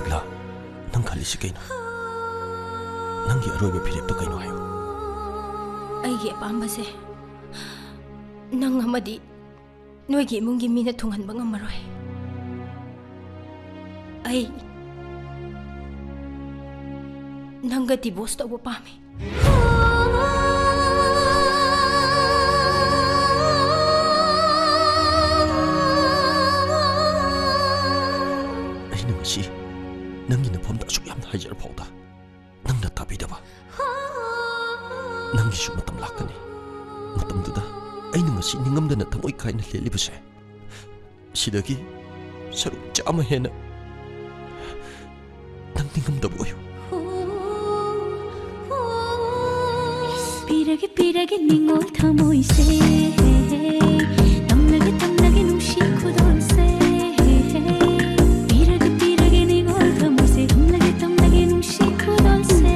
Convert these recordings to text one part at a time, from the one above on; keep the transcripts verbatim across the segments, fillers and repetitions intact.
ꯂꯥ, ꯅꯪ ꯈꯜꯂꯤꯁꯤ ꯀꯩꯅꯣ? ꯅꯪꯒꯤ ꯑꯔꯣꯏꯕ ꯐꯤꯔꯦꯞꯇꯣ ꯀꯩꯅꯣ ꯍꯥꯏꯌꯨ꯫ ꯑꯩꯒꯤ ꯑꯄꯥꯝꯕꯁꯦ ꯅꯪ ꯑꯃꯗꯤ ꯅꯣꯏꯒꯤ ꯏꯃꯨꯡꯒꯤ ꯃꯤꯅ ꯊꯨꯡꯍꯟꯕ ꯉꯝꯃꯔꯣꯏ꯫ ꯑꯩ ꯅꯪꯒ divorce ꯇꯧꯕ ꯄꯥꯝꯃꯤ꯫ ꯑꯩꯅ ꯉꯁꯤ ꯅꯪꯒꯤ ꯅꯐꯝꯗ ꯑꯁꯨꯛ ꯌꯥꯝꯅ ꯍꯥꯏꯖꯔ ꯐꯥꯎꯗ ꯅꯪꯅ ꯇꯥꯕꯤꯗꯕ꯫ ꯅꯪꯒꯤꯁꯨ ꯃꯇꯝ ꯂꯥꯛꯀꯅꯤ꯫ ꯃꯇꯝꯗꯨꯗ ꯑꯩꯅ ꯉꯁꯤ ꯅꯤꯡꯉꯝꯗꯅ ꯊꯃꯣꯏ ꯀꯥꯏꯅ ꯂꯦꯜꯂꯤꯕꯁꯦ, ꯁꯤꯗꯒꯤ ꯁꯔꯨꯛ ꯆꯥꯝꯃ ꯍꯦꯟꯅ ꯅꯪ ꯅꯤꯡꯉꯝꯗꯕ ꯑꯣꯏꯌꯨ꯫ ꯄꯤꯔꯒꯦ, ꯄꯤꯔꯒꯦ ꯅꯤꯡꯉꯣꯜ ꯊꯃꯣꯏꯁꯦ, ꯇꯝꯂꯒꯦ, ꯇꯝꯂꯒꯦ ꯅꯨꯡꯁꯤ ꯈꯨꯗꯣꯜꯁꯦ꯫ ꯄꯤꯔꯒꯦ, ꯄꯤꯔꯒꯦ ꯅꯤꯡꯉꯣꯜ ꯊꯃꯣꯏꯁꯦ, ꯇꯝꯂꯒꯦ, ꯇꯝꯂꯒꯦ ꯅꯨꯡꯁꯤ ꯈꯨꯗꯣꯜꯁꯦ꯫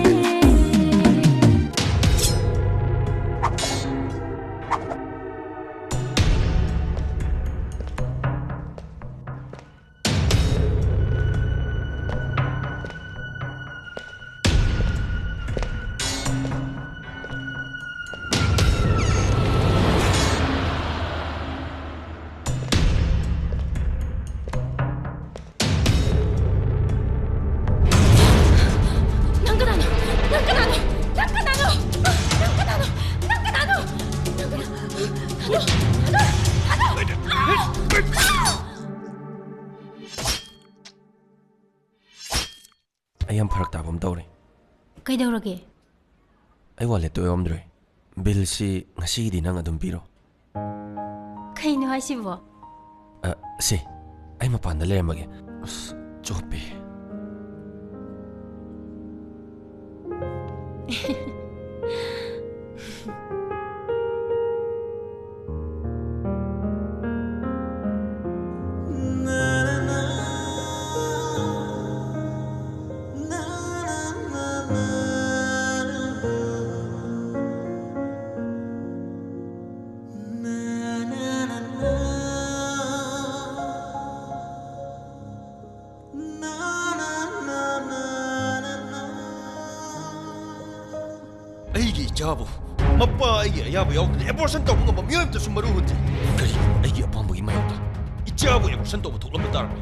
ꯅꯪ ꯀꯅꯥꯅꯣ? ꯅꯪ ꯀꯅꯥꯅꯣ? ꯅꯪ ꯀꯅꯥꯅꯣ? ꯅꯪ ꯀꯅꯥꯅꯣ? ꯅꯪ ꯀꯅꯥꯅꯣ? ꯅꯪ ꯀꯅꯥꯅꯣ? ꯊꯥꯗꯣꯛ! ꯊꯥꯗꯣꯛ! ꯊꯥꯗꯣꯛ! ꯑꯥ! ꯑꯥ! ꯑꯩ ꯌꯥꯝ ꯐꯔꯛ ꯇꯥꯕ ꯑꯃ ꯇꯧꯔꯦ꯫ ꯀꯩꯗꯧꯔꯒꯦ? ꯑꯩ wallet ꯇꯣ ꯌꯥꯎꯔꯝꯗ꯭ꯔꯦ꯫ Bill ꯁꯤ ꯉꯁꯤꯒꯤꯗꯤ ꯅꯪ ꯑꯗꯨꯝ ꯄꯤꯔꯣ꯫ ꯀꯩꯅꯣ ꯍꯥꯏꯁꯤꯕꯣ? ꯑ, ꯁꯦ, ꯑꯩ ꯃꯄꯥꯟꯗ ꯂꯩꯔꯝꯃꯒꯦ꯫ ꯑꯁ, ꯆꯣꯞꯄꯦ꯫ ꯏꯆꯥꯕꯨ ꯃꯄꯥ ꯑꯩꯒꯤ ꯑꯌꯥꯕ ꯌꯥꯎꯗꯅ abortion ꯇꯧꯕ ꯉꯝꯕ ꯃꯤꯑꯣꯏ ꯑꯃꯇꯁꯨ ꯃꯔꯨ ꯍꯨꯟꯗꯦ꯫ ꯀꯔꯤꯒꯨꯝꯕ ꯑꯩꯒꯤ ꯑꯄꯥꯝꯕꯒꯤ ꯃꯥꯌꯣꯛꯇ ꯏꯆꯥꯕꯨ abortion ꯇꯧꯕ ꯊꯣꯛꯂꯝꯕ ꯇꯥꯔꯕ?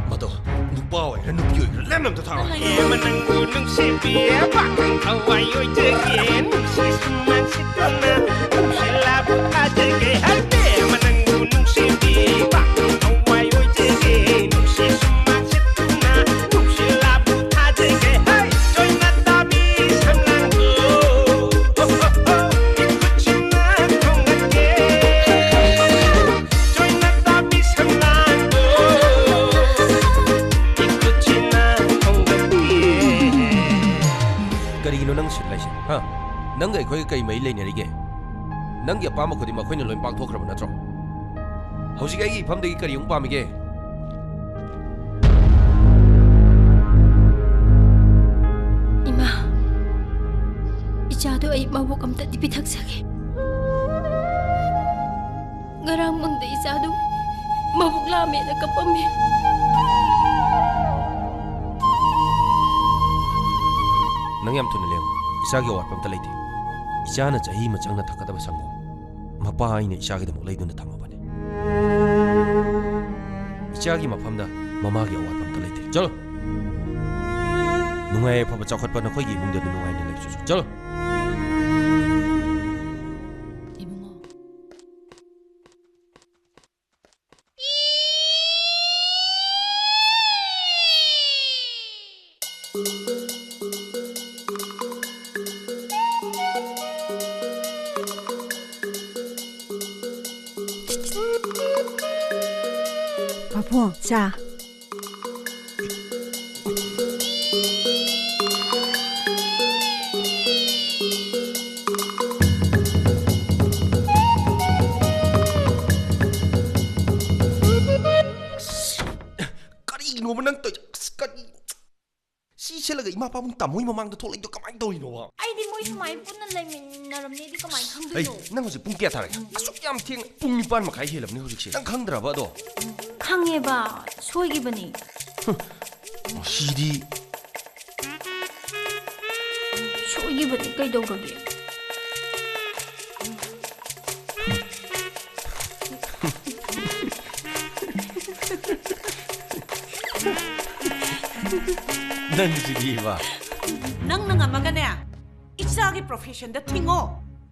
ꯃꯗꯣ ꯅꯨꯄꯥ ꯑꯣꯏꯒꯦꯔꯥ ꯅꯨꯄꯤ ꯑꯣꯏꯒꯦꯔꯥ ꯂꯦꯝꯅ ꯑꯝꯇ ꯊꯥꯔꯣꯏ꯫ ꯏꯕꯦꯝꯃ ꯅꯪꯕꯨ ꯅꯨꯡꯁꯤꯕꯤ ꯄꯥꯈꯪ ꯊꯋꯥꯏ ꯑꯣꯏꯖꯒꯦ, ꯅꯨꯡꯁꯤ ꯁꯨꯝ ꯃꯟꯁꯤꯠꯇꯨꯅ ꯅꯨꯡꯁꯤꯠꯂꯥꯕꯨ ꯊꯥꯖꯒꯦ꯫ ꯏꯕꯦꯝꯃ ꯅꯪꯕꯨ ꯅꯨꯡꯁꯤꯕꯤ ꯄꯥꯈꯪ ꯊꯋꯥꯏ ꯑꯣꯏꯖꯒꯦ, ꯅꯨꯡꯁꯤ ꯁꯨꯝ ꯃꯟꯁꯤꯠꯇꯨꯅ ꯅꯨꯡꯁꯤꯠꯂꯥꯕꯨ ꯊꯥꯖꯒꯦ꯫ ꯍꯦ! ꯆꯣꯏꯅ ꯇꯥꯕꯤ ꯁꯝꯂꯥꯡꯗꯣ, ꯍꯣ, ꯍꯣ, ꯍꯣ, ꯏꯈꯨꯠꯁꯤꯅ ꯊꯣꯡꯒꯠꯀꯦ꯫ ꯆꯣꯏꯅ ꯇꯥꯕꯤ ꯁꯝꯂꯥꯡꯗꯣ, ꯏꯈꯨꯠꯁꯤꯅ ꯊꯣꯡꯒꯠꯀꯦ꯫ ꯀꯔꯤꯒꯤꯅꯣ ꯅꯪ ꯁꯤꯠꯂ ꯍꯥ? ꯅꯪꯒ ꯑꯩꯈꯣꯏꯒ ꯀꯩ ꯃꯔꯤ ꯂꯩꯅꯔꯤꯒꯦ? ꯅꯪꯒꯤ ꯑꯄꯥꯝꯕ ꯈꯨꯗꯤꯡꯃꯛ ꯑꯩꯈꯣꯏꯅ ꯂꯣꯏ ꯄꯥꯡꯊꯣꯛꯈ꯭ꯔꯕ ꯅꯠꯇ꯭ꯔꯣ? ꯍꯧꯖꯤꯛ ꯑꯩꯒꯤ ꯏꯐꯝꯗꯒꯤ ꯀꯔꯤ ꯑꯃꯨꯛ ꯄꯥꯝꯃꯤꯒꯦ? ꯏꯃꯥ, ꯏꯆꯥꯗꯣ ꯑꯩ ꯃꯕꯨꯛ ꯑꯝꯇꯗꯤ ꯄꯤꯊꯛꯆꯒꯦ꯫ ꯉꯔꯥꯡ ꯃꯪꯗ ꯏꯆꯥꯗꯨ ꯃꯕꯨꯛ ꯂꯥꯝꯃꯦꯅ ꯀꯞꯄꯝꯃꯤ꯫ ꯅꯪ ꯌꯥꯝ ꯊꯨꯅ ꯂꯦꯡꯉꯨ꯫ ꯏꯆꯥꯒꯤ ꯑꯋꯥꯠꯄ ꯑꯝꯇ ꯂꯩꯇꯦ꯫ ꯏꯆꯥꯅ ꯆꯍꯤ ꯑꯃ ꯆꯪꯅ ꯊꯛꯀꯗꯕ ꯁꯪꯒꯣꯝ ꯃꯄꯥ ꯑꯩꯅ ꯏꯆꯥꯒꯤꯗꯃꯛ ꯂꯩꯗꯨꯅ ꯊꯝꯃꯕꯅꯤ꯫ ꯏꯆꯥꯒꯤ ꯃꯐꯝꯗ ꯃꯃꯥꯒꯤ ꯑꯋꯥꯠꯄ ꯑꯝꯇ ꯂꯩꯇꯦ꯫ ꯆꯠꯂꯣ꯫ ꯅꯨꯡꯉꯥꯏ ꯌꯥꯏꯐꯕ ꯆꯥꯎꯈꯠꯄ ꯅꯈꯣꯏꯒꯤ ꯏꯃꯨꯡꯗ ꯅꯨꯡꯉꯥꯏꯅ ꯂꯩꯆꯨ꯫ ꯆꯠꯂꯣ꯫ ꯏꯕꯨꯡꯉꯣ꯫ ꯄꯥꯕꯨꯡ, ꯆꯥ꯫ ꯀꯔꯤꯒꯤꯅꯣꯕ ꯅꯪ ꯇꯧꯔꯤꯁꯦ? ꯑꯁ, ꯀꯔꯤ? ꯁꯤ ꯁꯦꯠꯂꯒ ꯏꯃꯥ ꯄꯥꯕꯨꯡ ꯇꯥꯃꯣꯒꯤ ꯃꯃꯥꯡꯗ ꯊꯣꯛꯂꯛꯏꯗꯣ ꯀꯃꯥꯏꯅ ꯇꯧꯔꯤꯅꯣꯕ? ꯑꯩꯗꯤ ꯃꯣꯏ ꯁꯨꯃꯥꯏꯅ ꯄꯨꯟꯅ ꯂꯩꯃꯤꯟꯅꯔꯝꯅꯦꯗꯤ ꯀꯃꯥꯏꯅ ꯑꯩ, ꯈꯪꯗꯣꯏꯅꯣ? ꯅꯪ ꯍꯧꯖꯤꯛ ꯄꯨꯡ ꯀꯌꯥ ꯇꯥꯔꯒꯦ? ꯑꯁꯨꯛ ꯌꯥꯝ ꯊꯦꯡꯅ, ꯄꯨꯡ ꯅꯤꯄꯥꯟ ꯃꯈꯥꯏ ꯍꯦꯜꯂꯕꯅꯦ ꯍꯧꯖꯤꯛꯁꯦ꯫ ꯅꯪ ꯈꯪꯗ꯭ꯔꯕ ꯑꯗꯣ? ꯈꯪꯉꯦꯕ, ꯁꯣꯏꯈꯤꯕꯅꯤ꯫ ꯃꯁꯤꯗꯤ꯫ ꯁꯣꯏꯈꯤꯕꯅꯤ, ꯀꯩꯗꯧꯔꯒꯦ? ꯅꯪꯁꯤꯗꯤꯕ꯫ ꯅꯪꯅ ꯉꯝꯃꯒꯅꯦ, ꯏꯆꯥꯒꯤ professionꯗ ꯊꯤꯡꯉꯣ꯫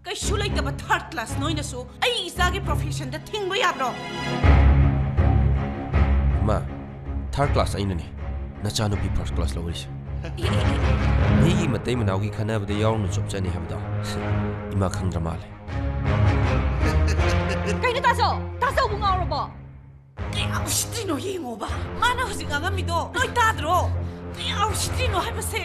ꯀꯩꯁꯨ ꯂꯩꯇꯕ third class ꯅꯣꯏꯅꯁꯨ ꯑꯩ ꯏꯆꯥꯒꯤ professionꯗ ꯊꯤꯡꯕ ꯌꯥꯕ꯭ꯔꯣ? ꯃꯥ, third class ꯑꯩꯅꯅꯦ ꯅꯆꯥꯅꯨꯄꯤ first class ꯂꯧꯔꯤꯁꯦ꯫ ꯃꯤꯒꯤ ꯃꯇꯩ ꯃꯅꯥꯎꯒꯤ ꯈꯟꯅꯕꯗ ꯌꯥꯎꯔꯨꯅꯨ ꯆꯞ ꯆꯥꯅꯤ ꯍꯥꯏꯕꯗꯣ ꯏꯃꯥ ꯈꯪꯗ꯭ꯔ ꯃꯥꯜꯂꯦ꯫ ꯀꯩꯅꯣ ꯇꯥꯖꯧ? ꯇꯥꯖꯧꯕꯨ ꯉꯥꯎꯔꯕꯣ? ꯀꯌꯥ ꯎꯁꯤꯠꯇ꯭ꯔꯤꯅꯣ ꯌꯦꯡꯉꯣꯕ꯫ ꯃꯥꯅ ꯍꯧꯖꯤꯛ ꯉꯥꯡꯉꯝꯃꯤꯗꯣ ꯅꯣꯏ ꯇꯥꯗ꯭ꯔꯣ? ꯀꯌꯥ ꯎꯁꯤꯠꯇ꯭ꯔꯤꯅꯣ ꯍꯥꯏꯕꯁꯦ꯫